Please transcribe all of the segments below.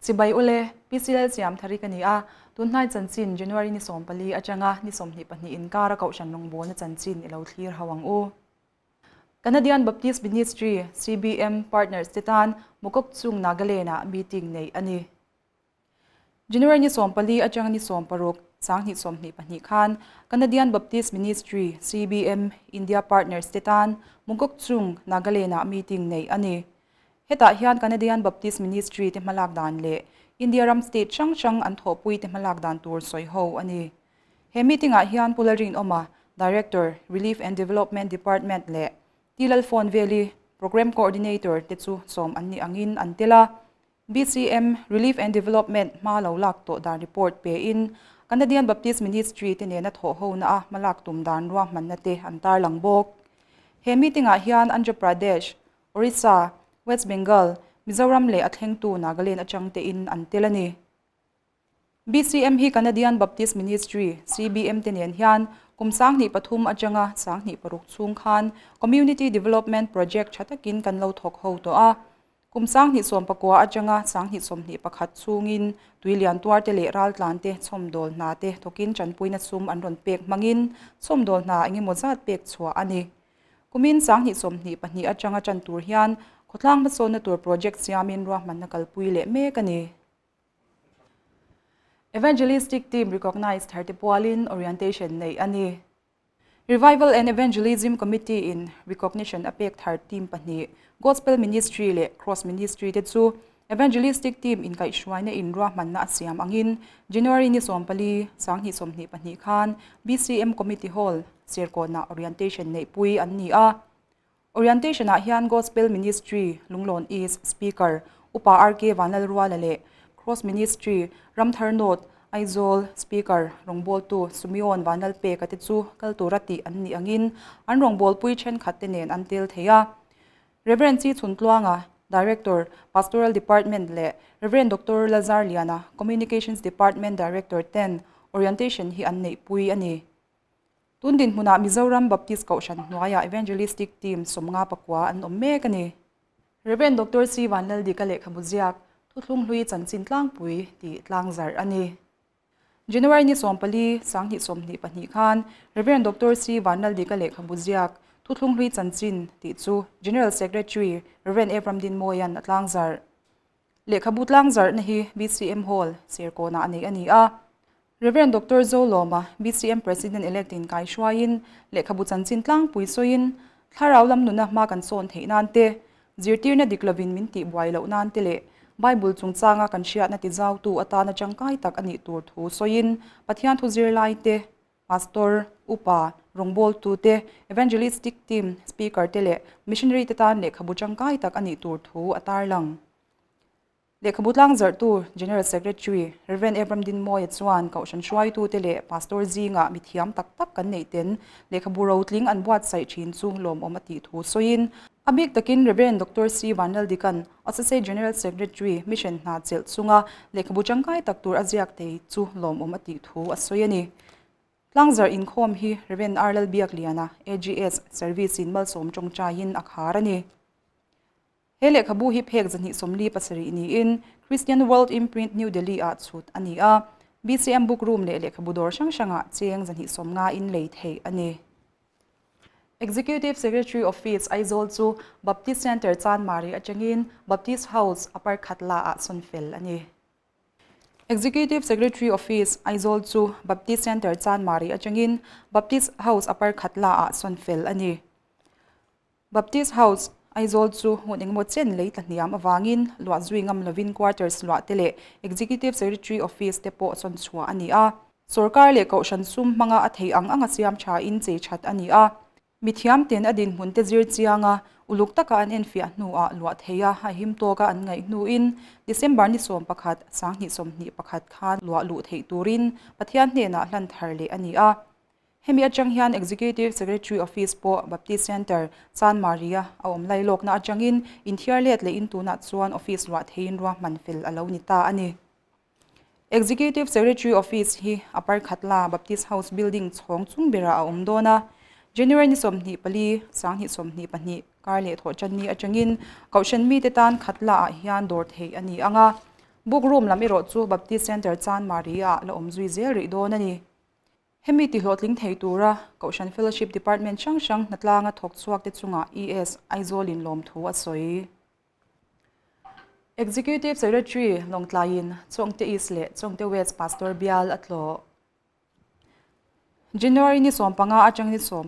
Chibai ule, PC Lalsiamthari ka ni a, tunhnai chanchin January ni 14 atanga ni 22 inkara kohhran rawngbawlna chanchin i lo thlir ho ang u. Canadian Baptist Ministry, CBM, Partners te tan Mokokchung Nagaland-ah meeting neih a ni. January ni 14 atanga ni 16, 2022 khan Canadian Baptist Ministry, CBM, India Partners te tan Mokokchung Nagaland-ah meeting neih a ni. Hetah hian Canadian Baptist Ministry te hmalak dan leh India ram state hrang hrang an thawhpui te hmalak dan tur sawi ho a ni. He meeting-ah hian Pu Lalrinawma, Director, Relief and Development Department leh T Lalfawnveli, Programme Coordinator te chu sawm an nih angin an tel a. BCM, Relief and Development hma lo lak tawh dan report pein Canadian Baptist Ministry te nena thawh hona a hmalak tum dan ruahmanna te an tarlang bawk. He meeting-ah hian Andhra Pradesh, Orissa, West Bengal, Mizoram leh a thlengtu Nagaland atang tein an tel a ni. BCM hi Canadian Baptist Ministry, CBM, te nen hian kum 2003 atanga 2006 chhung khan Community Development Project tha takin kan lo thawk ho tawh a. Kum 2019 atanga 2021 chhungin tui lian tuar te leh ral tlan te chhawmdawl hna te thawkin tanpuina sum an rawn pek hmangin chhawmdawl hna engemaw zat pek chhuah a ni. Kumin 2022 atanga tan tur hian khawtlang hmasawnna tur project siamin ruahmanna kalpui leh mek a ni. Evangelistic Team Recognized thar te pualin orientation neih a ni. Revival and Evangelism Committee in recognition a pek thar team pahnih, Gospel Ministry leh Cross Ministry te chu Evangelistic Team inkaihhruaina in ruahmanna a siam angin January ni 14, 2022 khan BCM Committee Hall, Serkawnah orientation neihpui an ni a. Orientation-ah hian Gospel Ministry, Lunglawn East, Speaker, Upa RK Vanlalruala leh Cross Ministry, Ramthar North, Aizawl, Speaker, rawngbawltu Sumion Vanlalpeka te chu kal tura tih an nih angin an rawngbawlpui thenkhat te nen an tel thei a. Rev. Chi Chhuntluanga, Director, Pastoral Department leh Rev. Doctor Lazar Liana, Communications Department Director ten orientation hi an neihpui a ni. Tun dinhmunah Mizoram Baptist Kohhran hnuaiah Evangelistic Team 59 an awm mek a ni. Rev. Doctor C. Vanlaldika lehkhabu ziak Thuthlung Hlui Chanchin Tlangpui tih tlangzarh a ni. January ni 14, 2022 khan Rev. Doctor C. Vanlaldika lehkhabu ziak Thuthlung Hlui Chanchin tih chu General Secretary Rev. Abraham Dinmawia'n a tlangzarh. Lehkhabu tlangzarhna hi BCM Hall, Serkawnah a neih a ni a. Rev. Doctor Zolawma, BCM President Elect in kai hruaiin, lehkhabu chanchin tlangpui sawiin, thlarau lam nuna hma kan sawn theih nan te, zirtirna dik lovin min tih buai loh nan te leh Bible chungchanga kan hriatna tizautu atana tangkai tak a nih tur thu sawiin, Pathian thu zirlai te, Pastor, Upa, rawngbawltu te, Evangelistic Team, Speaker te leh Missionary te tan lehkhabu tangkai tak a nih tur thu a tarlang. Lehkhabu tlangzarhtu General Secretary Rev. Abraham Dinmawia chuan Kohhran hruaitute leh Pastor zingah mithiam tak tak kan neih ten lehkhabu rotling an buatsaih thin chu lawmawm a tih thu sawiin, a bik takin Rev. Doctor C. Vanlaldika'n Associate General Secretary mission hna chelh chunga lehkhabu tangkai tak tur a ziak thei chu lawmawm a tih thu a sawi a ni. Tlangzarh inkhawm hi Rev. R. Lalbiakliana, AGS, Service-in malsawm tawngtaiin a khar a ni. He lehkhabu hi phek 247 niin Christian World Imprint New Delhi-ah chhut a ni a, BCM Book Room leh lehkhabu dawr hrang hrangah cheng 250 in lei theih a ni. Executive Secretary Office, Aizawl chu Baptist Centre Chanmari atangin Baptist House, Upper Khatla-ah sawn fel a ni. Executive Secretary Office, Aizawl chu Baptist Centre Chanmari atangin Baptist House, Upper Khatla-ah sawn fel a ni. Baptist House, Aizawl chu hun engemaw chen lei tla hniam avangin luah zui ngam lovin quarters luah te leh Executive Secretary Office te pawh sawn chhuah a ni a. Sorkar leh kohhran sum hmanga a theih ang anga siam thain chei that a ni a. Mithiam ten a dinhmun te zir chianga uluk taka an enfiah hnuah luah theia a him tawka an ngaih hnuin December ni 11, 2021 khan luah luh theih turin Pathian hnenah hlan thar leh a ni a. Hemi atang hian Executive Secretary Office pawh Baptist Centre, Chanmari-a a awm lailawkna atangin inthiar let lehin tunah chuan office luah theiin ruahman fel a lo ni ta a ni. Executive Secretary Office hi Upper Khatla Baptist House Building chhawng chung berah a awm dawn a, January ni 24, 2022 kar leh thawhtanni atangin Kohhran mite tan Khatla-ah hian dawr theih a ni ang a. Book room lam erawh chu Baptist Centre Chanmari ah la awm zui zel rih dawn a ni. Hemi tihlawhtling thei tura Kohhran Fellowship Department hrang hrang hnatlanga thawk chhuak te chungah ES Aizawl in lawmthu a sawi. Executive Secretary Lawngtlaiin Chawngte East leh Chawngte West Pastor bial a tlawh. January ni 15 atang ni 16,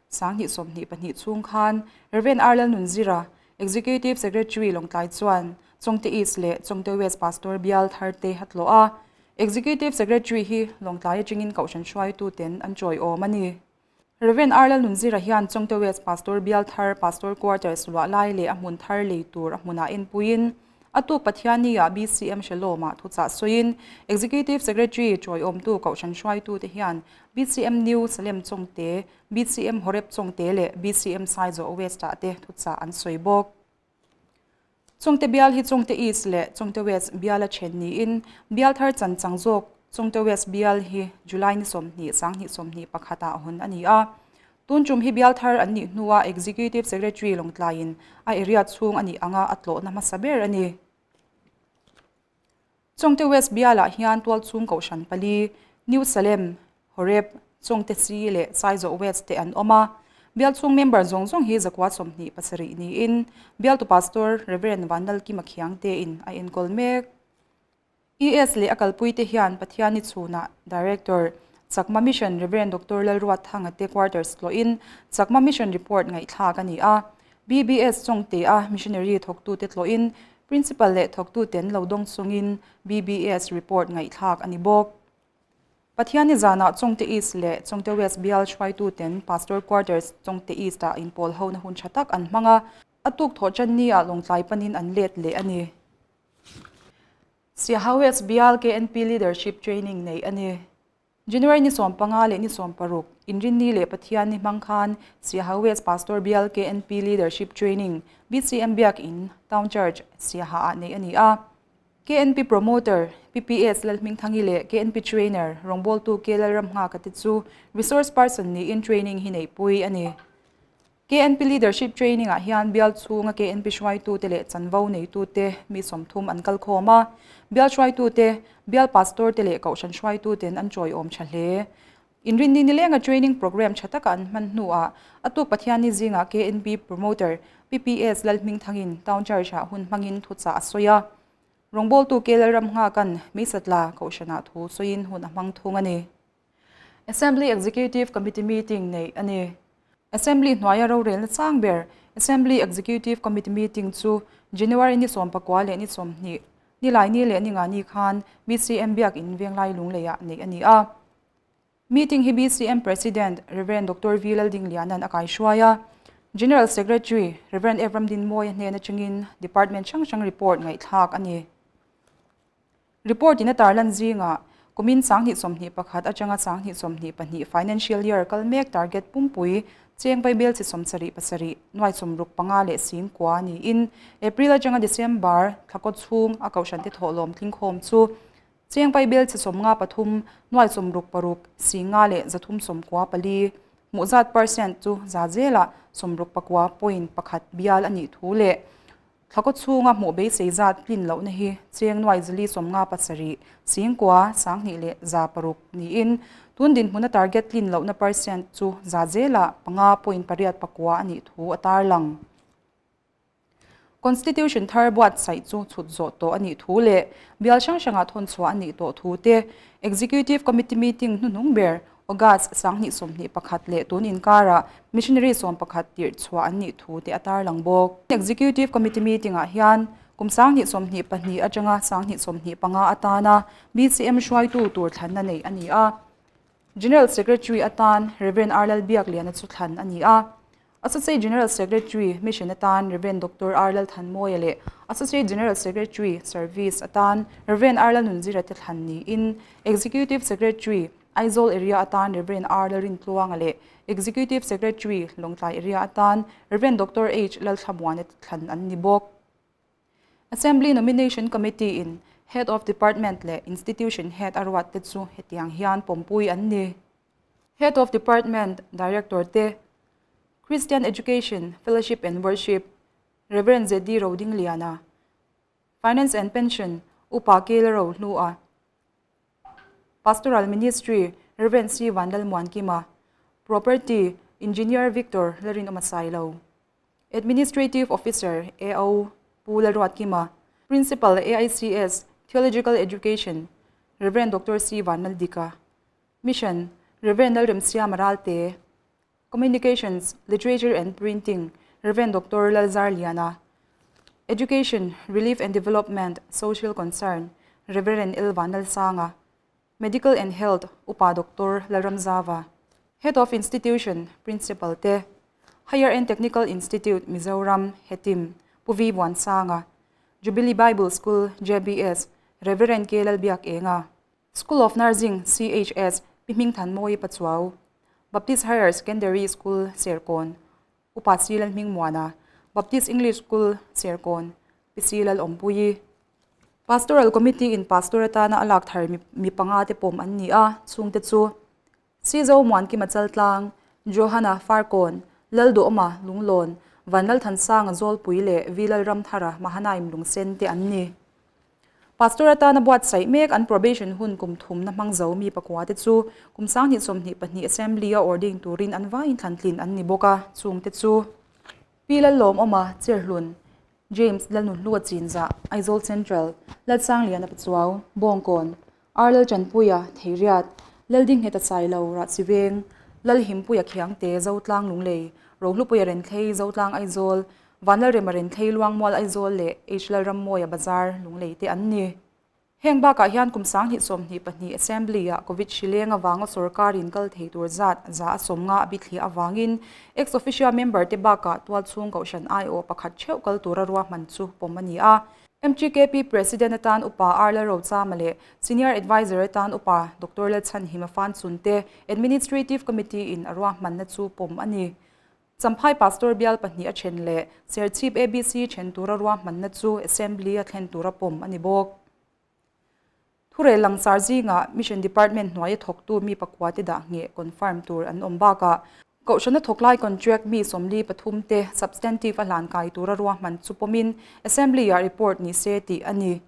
2022 chhung khan Rev. R. Lalnunzira, Executive Secretary Lawngtlai chuan Chawngte East leh Chawngte West Pastor bial thar te a tlawh a. Executive Secretary hi Lawngtlai atangin Kohhran hruaituten an chawiawm a ni. Rev. R. Lalnunzira hian Chawngte West Pastor bial thar Pastor Quarters luah lai leh a hmun thar lei tur a hmunah enpuiin a tuk Pathianni-ah BCM Shalom-ah thuchah sawiin Executive Secretary chawiawmtu Kohhran hruaitute hian BCM New Salem Chawngte, BCM Horeb Chawngte leh BCM Saizawh West-ah te thuchah an sawi bawk. Chawngte bial hi Chawngte East leh Chawngte West biala then niin bial thar chan chang zawk Chawngte West bial hi July ni 20, 2021 ah hawn a ni a. Tun tum hi bial thar an nih hnua Executive Secretary Lawngtlaiin a area chhung a nih anga a tlawhna hmasa ber a ni. Chawngte West bialah hian tualchhung kohhran pali, New Salem, Horeb, Chawngte Si leh Saizawh West te an awm a. Bial chhung member zawng zawng hi zakua 27 niin bialtu Pastor Rev. Vanlalkima Khiangte in a enkawl mek. ES leh a kalpuite hian Pathianni chhunah Director, Chakma Mission Rev. Doctor Lalruatthanga te quarters tlawhin Chakma Mission report ngaihthlak a ni a. BBS Chawngte-a missionary thawktute tlawhin Principal leh thawktuten lo dawng chungin BBS report ngaihthlak a ni bawk. Pathianni zanah Chawngte East leh Chawngte West bial hruaituten Pastor Quarters Chawngte East-ah inpawl hona hun tha tak an hmang a, a tuk thawh tanni-ah Lawngtlai panin an let leh a ni. Siaha West bial KNP Leadership Training neih a ni. January ni 15 leh ni 16, Inrinni leh Pathianni hmang khan Siaha West Pastor Bial KNP Leadership Training, BCM Biak In, Town Church, Siaha ah neih a ni a. KNP Promoter, PPS Lalhmingthangi leh KNP Trainer, rawngbawltu K Lalramnghaka te chu Resource Person niin training hi neihpui a ni. KNP Leadership Training ah hian bial chhunga KNP hruaitute leh chanvo neitute mi 30 an kal khawm a. Bial hruaitute, bial pastor te leh kohhran hruaituten an chawiawm tha hle. Inrinni nilenga training program tha taka an hman hnuah a tuk Pathianni zingah KNP Promoter PPS Lalhmingthangin Town Church ah hun hmangin thuchah a sawi a. Rawngbawltu K Lalramnghakan Meisatla kohhranah thu sawiin hun a hmang thung a ni. Assembly Executive Committee meeting neih a ni. Assembly hnuaia rorelna chang ber Assembly Executive Committee meeting chu January ni 19 leh ni 20, Nilaini leh Ningani khan BCM Biakin Venglai Lungleiah neih a ni a. Meeting hi BCM President Rev. Doctor V Laldingliana'n a kaihruai a. General Secretary Rev. Evram Dinmawia hnen atangin Department hrang hrang report ngaihthlak a ni. Report in a tarlan zingah kumin 2021 atanga 2022 financial year kal mek target pumpui cheng vaibel chi 77 nuai 65 leh sing kua niin April atanga December thlakaw chhung a kohhran te thawhlawm tlingkhawm chu cheng vaibel chi 53 nuai 66 sing nga leh 394 hmuhzat percent chu za zela 69.1 bial a nih thu leh Thlakaw chhunga hmuh beisei zat tlin lohna hi cheng nuai 457, 9,000, 2 leh 600 niin tun dinhmuna target tlin lohna percent chu za zela 5.89 a nih thu a tarlang. Constitution thar buatsaih chu chhut zawh tawh a nih thu leh bial hrang hrangah thawn chhuah a nih tawh thu te Executive Committee meeting hnuhnung ber August 2021 leh tun inkarah missionary 11 tirh chhuah an nih thu te a tarlang bawk. Executive Committee meeting ah hian kum 2022 atanga 2025 atana BCM hruaitu tur thlanna neih a ni a. General Secretary atan Rev. R Lalbiakliana chu thlan a ni a. Associate General Secretary, Mission atan Rev. Doctor R Lalthanmawia leh Associate General Secretary, Service atan Rev. R Lalnunzira te thlan niin Executive Secretary, Aizawl Area atan Rev. R Lalrintluanga leh Executive Secretary, Lawngtlai Area atan Rev. Doctor H Lalthlamuana te thlan an ni bawk. Assembly Nomination Committee in Head of Department leh Institution Head a ruat te chu hetiang hian pawmpui an ni. Head of Department, Director te, Christian Education, Fellowship and Worship, Rev. ZD Rodingliana, Finance and Pension, Upa Kela Rohlua. Pastoral Ministry, Rev. C. Vanlalmuankima. Property, Engineer Victor Lalrinawma Sailo. Administrative Officer, AO, Pu Lalruatkima. Principal, AICS, Theological Education, Rev. Doctor C. Vanlaldika. Mission, Rev. Lalremsiama Ralte. Communications, Literature and Printing, Rev. Doctor Lalzarliana. Education, Relief and Development, Social Concern, Rev. L. Vanlalsanga. Medical and Health, Upa Doctor Lalramzava. Head of Institution, Principal te. Higher and Technical Institute, Mizoram, Hetim, Pu V. Buansanga. Jubilee Bible School, JBS, Rev. K. Lalbiakenga. School of Nursing, CHS, Pi Hmingthanmawii Pachuau, Baptist Higher Secondary School, Serkawn, Upa Silal Hmingmuana, Baptist English School, Serkawn, Pi Silal Awmpuii. Pastoral Committee in Pastor atana a lak thar mi panga te pawm an ni a, chhungte chu, Sizo Muankima Chaltlang, Johana Farkawn, Lalduhawma Lunglawn, Vanlalthansanga Zawlpui leh Vilalramthara Mahanaim Lungsen te an ni. Pastor atana buatsaih mek an probation hun kum thumna hmang zo mi pakua te chu kum 2022 Assembly a ordain turin an vaiin thlantlin an ni bawk a, chung te chu Pi Lallawmawma Cherhlun, James Lalnunhlua Chinzah, Aizawl Central, Lalsangliana Pachuau, Bawngkawn, Ar Lalchanpuia, Theiriat, Laldingheta Sailo, Rahsiveng, Lalhimpuia Khiangte, Zotlang Lunglei, Rohlupuia Renthlei, Zotlang Aizawl, Vanlalrema Renthlei Luangmual Aizawl leh H Lalrammawia Bazar Lunglei te an ni. Heng bakah hian kum 2022 Assembly-ah Covid hri leng avanga sorkarin kal thei tur zat 150 a bithliah avangin ex officio member te bakah tualchhung kohhran aiawh pakhat theuh kal tura ruahman chu pawm a ni a. MTKP President atan Upa R Lalrochama leh Senior Adviser atan Upa Doctor Lalchhanhima Fanchun te Administrative Committee-in a ruahmanna chu pawm a ni. Champhai Pastor bial pahnih a then leh Serchhip ABC then tura ruahmanna chu Assembly a thlen tura pawm a ni bawk. Thurel langsar zingah Mission Department hnuaia thawktu mi pakua te dah ngheh confirm tur an awm bakah Kohhrana thawklai contract mi 43 te substantive a hlan kai tura ruahman chu pawmin Assembly-ah report ni se tih a ni.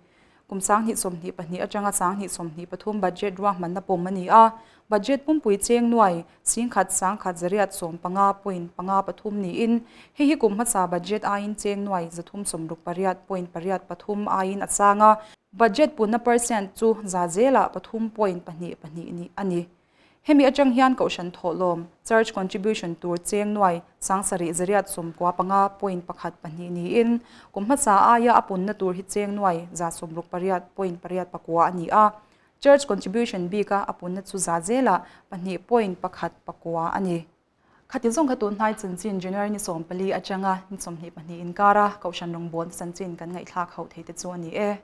Kum 2022 atanga 2023 budget ruahmanna pawm a ni a, budget pumpui cheng nuai 11,115.53 niin hei hi kum hmasa budget aiin cheng nuai 368.83 aiin a chang a, budget punna percent chu za zelah 3.22 ni a ni. Hemi atang hian Kohhran thawhlawm, Church Contribution, tur cheng nuai 7895.12 niin kum hmasa aia a punna tur hi cheng nuai 168.89 a ni a. Church Contribution bika a punna chu za zelah 2.19 a ni. Khati zawng kha tun hnai chanchin January ni 14 atanga ni 22 inkara Kohhran rawngbawlna chanchin kan ngaihthlak hauh thei te chu a ni e.